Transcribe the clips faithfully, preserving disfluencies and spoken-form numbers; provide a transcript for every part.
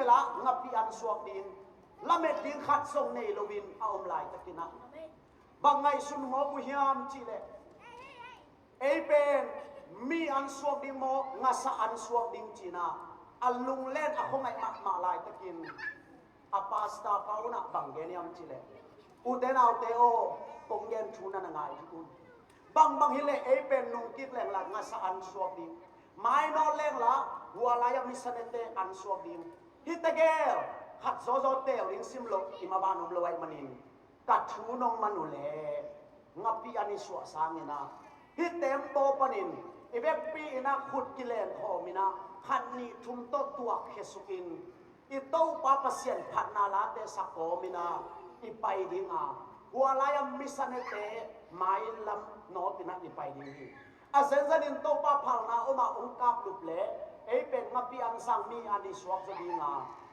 la ngapi an suak ding, lamet ding khat zong nei loin a om laitakin ah, bang ngaihsun mawk uh hiam cihleh, ei pen mi an suak ding maw, ngasa an suak ding ci-in ah a lunglen a khuangaih mahmah laitakin, a pastor pa un ah bang gen hiam cihleh, ute naute aw, kong gen thu na na ngai dih un. Bangbang hileh ei pen nungkik leng la ngasa an suak ding, mainawt leng la hua lai-a missionary-te an suak ding. Hih tegel khat zawzaw teel ding sim loh i maban om lo ahih manin, ka thu nong man uh leh ngapi an i suah sangin ah, hih tembaw panin i vekpi in ah khut kilen khawmin ah, khat nih thum tawh tuak khesuk in, i Topa Pasian phatna late sa kawmin ah i pai ding a, hua lai-a missionary-te mailam nawtin ah i pai ding hi. A zenzenin Topa phalna om a hong kaplup leh ei pen ngapi an sang mi an i suak zaw ding a,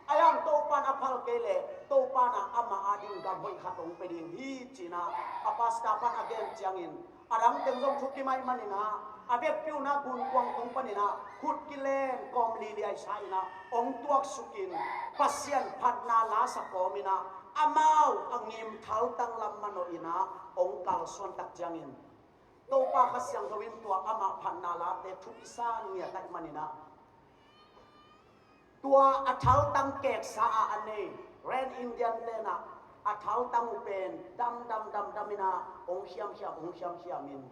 a yang Topa in a phal kei leh Topa in ah amah ading gam hoih khat hong pia ding hi ci-in ah a pastor pan a gen ciangin, a dang teng zong thupi mai manin ah, a vekpi un ah gunkuang tung panin ah khut kilen kawm liliai sa-in ah hong tuaksukin, Pasian phatna la sa kawmin ah amau a ngim thaltang lam manawhin ah hong kalsuan tak ciangin, Topa Kha Siangtho in tua amah phatna late thupi sa ngiat ahih manin ah, tua a thaltang keksa a a nei Red Indian-te in ah a thaltang uh pen damdam damdam in ah hong khiamkhiam hong khiamkhiam in,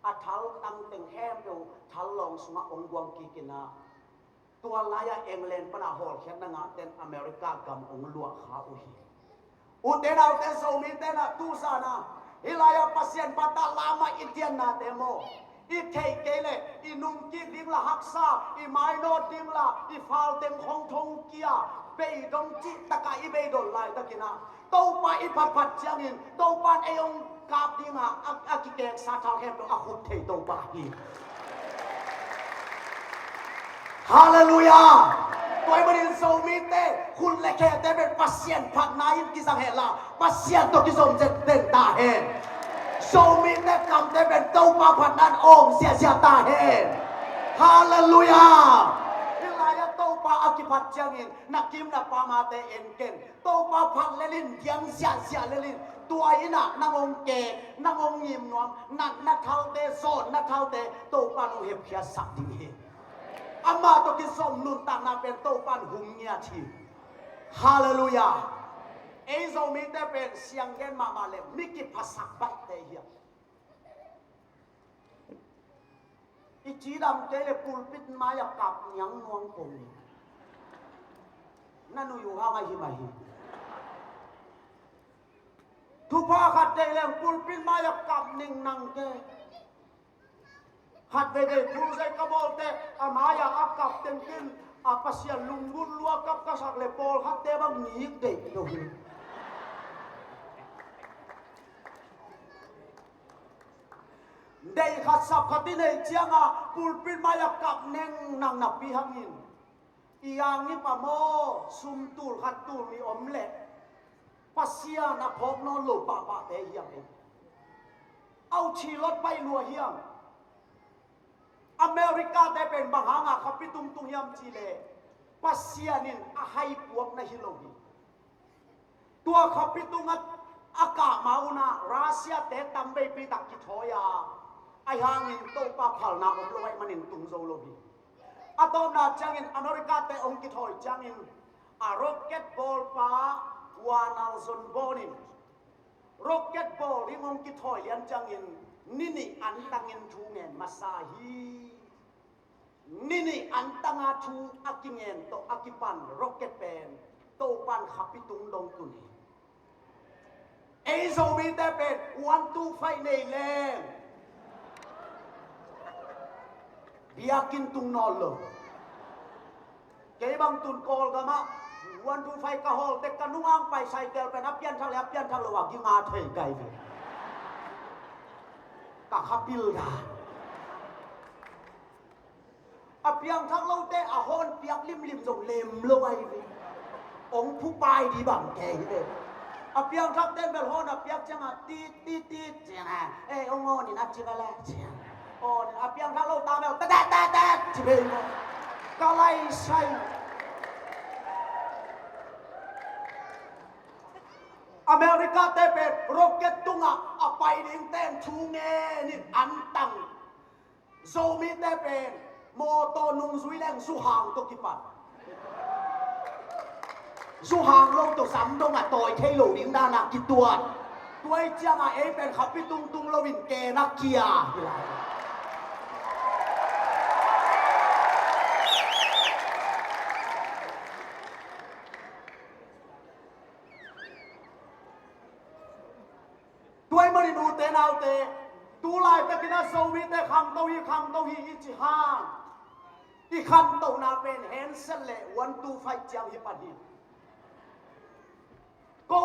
a thaltang teng khempeuh thallawng sungah hong guang kik in ah, tua lai-ah England pan a hawlkhiatna ngahte in America gam hong luah kha uh hi. Ute naute, Zomite in ah tuzan a hih lai-ah Pasian phatna la mah i tiannate maw, i theih kei leh i nungkik ding la haksa, i mainawt ding la i fal teng khong thong kia, beidong cihtak a i beidon laitakin ah, Topa i phatphat ciangin Topa in ei hong kap ding a, a, a kikeksa thal khempeuh a khup thei Topa hi. Halleluiah. Tua ahih manin Zomite khut le khete pen Pasian phatna in kizang hen la, Pasian tawh kizom zet den ta hen. Zomite kamte pen Topa phatna in awng ziahziah ta hen. Halleluiah. Hih lai-ah Topa a kiphat ciangin na kim na pamate en ken. Topa phat lel in, diang ziahziah lel in. Tua in ah nang hong kek, nang hong ngim nuam, natna thalte, zawnna thalte Topa in hong hepkhiatsak ding hi. Amah tawh kizom nuntakna pen Topa in hum ngiat hi. Halleluiah. Ei Zomite pen siang gen mahmah leh mi kiphasak baihte hi a. I cidam kei leh pulpit mai-ah kap niang nuang pong hi. Na nuih uh hang ahi mah hi. Thupha khat deih leng pulpit mai-ah kap ning nang kei. Khat vei vei crusade ka bawlte, a mai-ah a kap tengin a Pasian lunggulh lua kap ka sak leh pawlkhatte bang nik deih lo hi. Deih khat sap khat i neih ciangah pulpit mai-ah kap neng nang napi hangin, i ang i pam aw, sum tul khat tul nih om leh Pasian a phawk nawn lo pahpahte hiam ei? Au, thilot paih lua hiam? America-te pen bang hanga khapi tungtung hiam cihleh, Pasian in a hai puak na hi lo hi. Tua khapi tungah a kah ma unah Russia-te tam veipi tak kithawi a, ahi hangin Topa phalna om lo ahih manin tung zo lo hi. A tawpna ciangin America-te hong kithawi ciangin a rocket bawlpa Wernher von Braun in rocket bawl ding hong kithawi lian ciangin ni nih antangin thu ngen masa hi. Ni nih antanga thu a kingen tawh a kipan rocket pen Topan khapi tung dong tun hi. Ei Zomite pen one two five nei leng biakinn tung nawn lo. Kei bang tun Kawlgamah one two five ka hawlte, ka nungang pai cycle pen a pianthak le a pianthak lo a ginga thei kai ve. Ka khapil dan. A piangthak lote a hawn piak limlim zong lem lo ahi ve. Ong phupai di bang kei hi ve. A piangthak ten bel hawn a piak ciangah tit tit tit ciangah, eh, ong awn in a ci bel a ciang. Awn in a piangthak lo ta bel tat tat tat tat ci bel maw. Ka lai sai. America te pen rocket tungah a pai ding ten thu ngen in an tang. Zomite pen mawtaw nungzui leng zuhang tawh kipan. Zuhang lo tawh zam dong a tawi thei lo ding dan a kituat. Tua ahih ciangah ei pen khapi tungtung loin ke na kia hi lai. Tua ahih manin ute naute, tu laitakin a Zomite khangto hi, khangto hi i cih hang, i khantohna pen handset le one two five ciang hi pan hi. Ko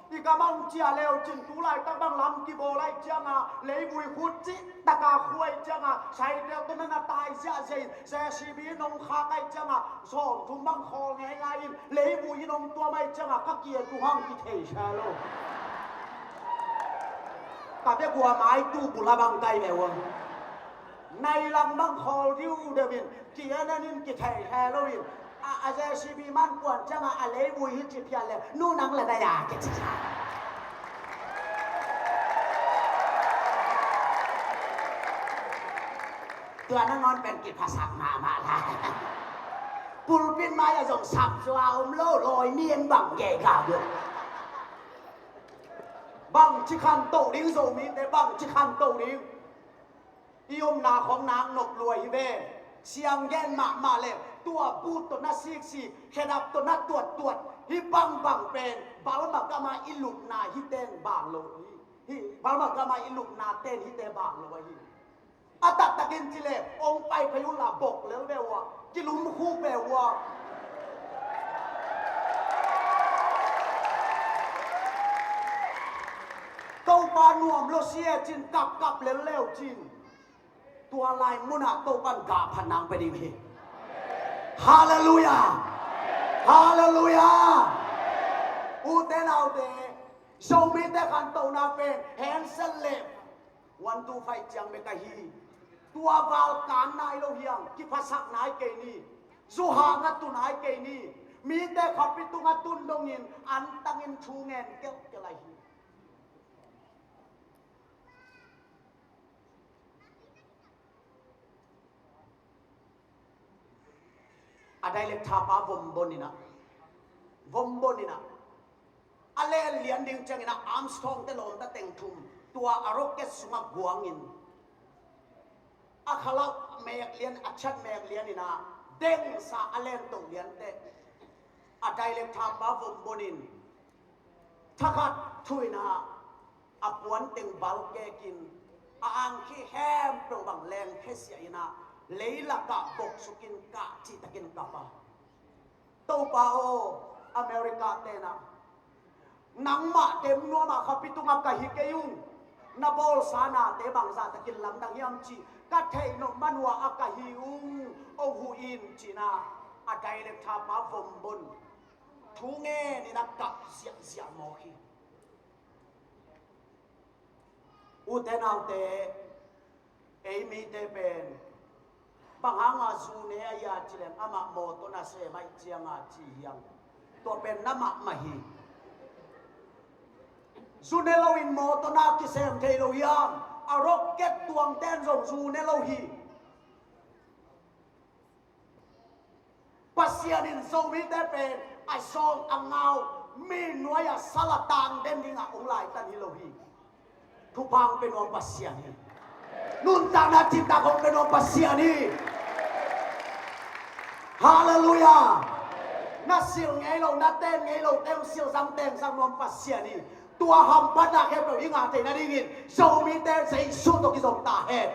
i kam a hong ciah leu cin, tu laitak bang lam kibawl ahih ciangah leivui khut cih taka khua ahih ciangah saitel tawh na na tai ziahziah in, JCB in hong khak ahih ciangah sawmthum bang khawl ngeingai in, leivui in hong tuam ahih ciangah ka kia tu hang kithei sa lo. Ka bek ua mai tu bula bang kai ve ua. Nai lang bang khawl diu deuh in, ki-en en in kithei he lo in, a, a JCB man kuan ciangah a leivui hi ci phial le, nu nang la nai a kici. Tua nangawn pen kiphasak mahmah lai. Pulpit mai-ah zong sapzua om lo, lawi mi en bang gei ga buk. Bangci khantoh ding Zomite, bangci khantoh ding. I omna khong nak nop lua hi ve. Siang gen mahmah le tua but tawh na siksik, khedap tawh na tuattuat, hih bangbang pen Burma gama i lupna hihte in ban lo hi. Hih Burma gama i lupna ten hihte ban lo ahi. A taktakin ci le ong pai phei unla bok lel ve ua, kilum khuk ve ua. Topa nuam lo si e cin, kapkap lel leu cin. Tua lai munah Topan gah phat nang pe ding hi. Halleluiah. Halleluiah. Ute naute, Zomite khantohna pen handset le one two five ciang bek ahi. Tua val kan nai lo hiang, kiphasak nai kei ni. Zuhang a tu nai kei ni. Mite khapi tung a tun dongin an tangin thu ngen kelkel ahi. A director pa vom bon inah, vom bon inah, a len lian ding ciang inah Armstrong te lawmta teng thum tua a rocket sungah guangin, a khalauh mek lian, a chat mek lian inah dengsa a len toh lian teh, a director pa vom bon in thakhat thu inah a puan teng balkekin, a angkhih khempeuh bang lengkhesiah inah leilakah boksukin kah cihtakin kap a. Topa aw, America tenah nangmah dem nuamah khapi tungah ka hi kei ung. Na bawlsa nate bangzahtakin lamdang hiam cih ka theih nop manua a ka hi ung, oh huh in cinah a director pa vom bon thu ngen inah kap ziahziah mawk hi. Ute naute, ei mite pen bang hanga zu ne a hia cileng amah mawtaw na sem ahih cianga ci hiam? Tua pen na mahmah hi. Zu ne loin mawtaw na kisem thei lo hiam? A rocket tuangten zong zu ne lo hi. Pasian in Zomite pen a sawng a ngau, mi nuai-ah sal a tang den dingah hong laitan hi lo hi. Thupha hong pia nuam Pasian hi. Nuntakna ciptak hong pia nuam Pasian hi. Halleluiah. Na silh ngei lo, na ten ngei lo te hong silh zang ten zang nuam Pasian hi. Tua hamphatna khempeuh i ngah theih nadingin Zomite Jesu tawh kizom ta hen.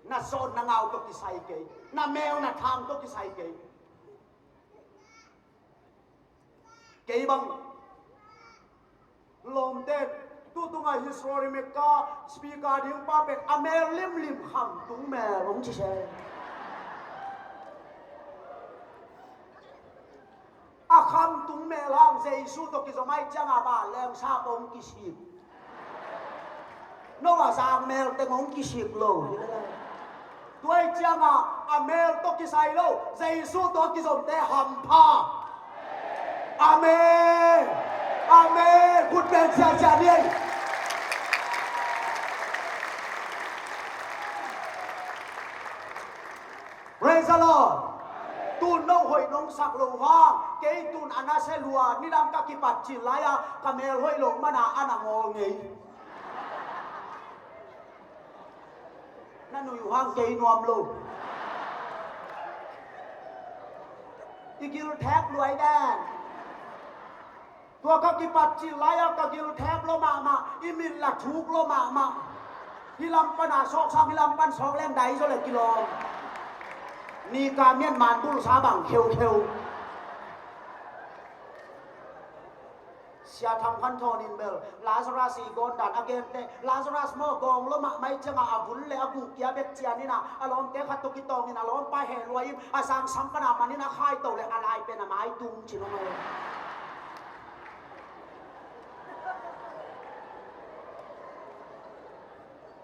Na zawn na ngau tawh kisai kei, na mel na thang tawh kisai kei. Kei bang lawmte, tutunga history meka speaker ding pa pen a mel limlim Khamtung mel hong ci se. A Khamtung mel hang Jesu tawh kizom ahih cianga vanleng sa kong kisik. No a zang mel teng hong kisik lo. Tua ahih cianga a mel tawh kisai lo, Jesu tawh kizomte hampha. Amen. Amen. Khut beng siasia ni ei. Praise the Lord. Tun no hoih nong sak lo hang, kei tun a nasia lua, nidang ka kipat cil lai-a ka mel hoih lo mana a na ngawl ngei. Na nui uh hang kei nuam lo. I gil thek luai den. Tua ka kipat cil lai-a ka gil thek lo mahmah, i mit la thuk lo mahmah. Hi lam pan a sawk sam, hi lam pan sawk leng dai zaw le kilawm. Ni ka mian man bul sa bang kheukheu. Sia Thang Khan Thawn in bel Lazarus i gawn dan a gen teh, Lazarus maw, gawng lo mahmah i ciangah a vun le a guk kia bek cian in a, a lawmte khat tawh kitawng in a lawmpa heh luai in a sang sam pan a man in a khai to le a lai pen a mai tung ci lo mai.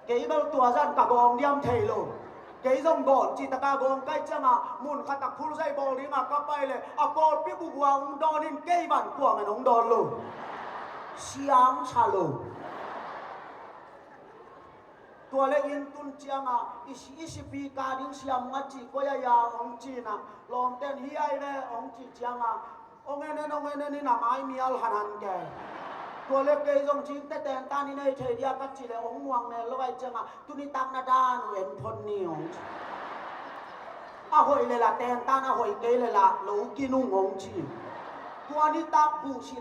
Kei bel tua zan ka gawng diam thei lo. Kei zong gawng cih taka gawng kai ciangah mun khat a khulzai bawl dingah ka pai le a pawlpi bubua hong dawn in kei van kuaman hong dawn lo. Siang sa lo. Tua le inn tun ciangah i si, i sipi ka ding siam nga cih koi a ya hong cih na lawmten hi ai ve hong cih ciangah Hong en en, hong en en in a mai mial hanan ke. Tua le kei zong cingte tentan i nei thei dia ka cih le hong muang mel lo ai ciangah tuni tak na dan uh en phot ni hong ci. A hoih le la tentan, a hoih kei le la lo kinung hong ci. Tua ni tak buh si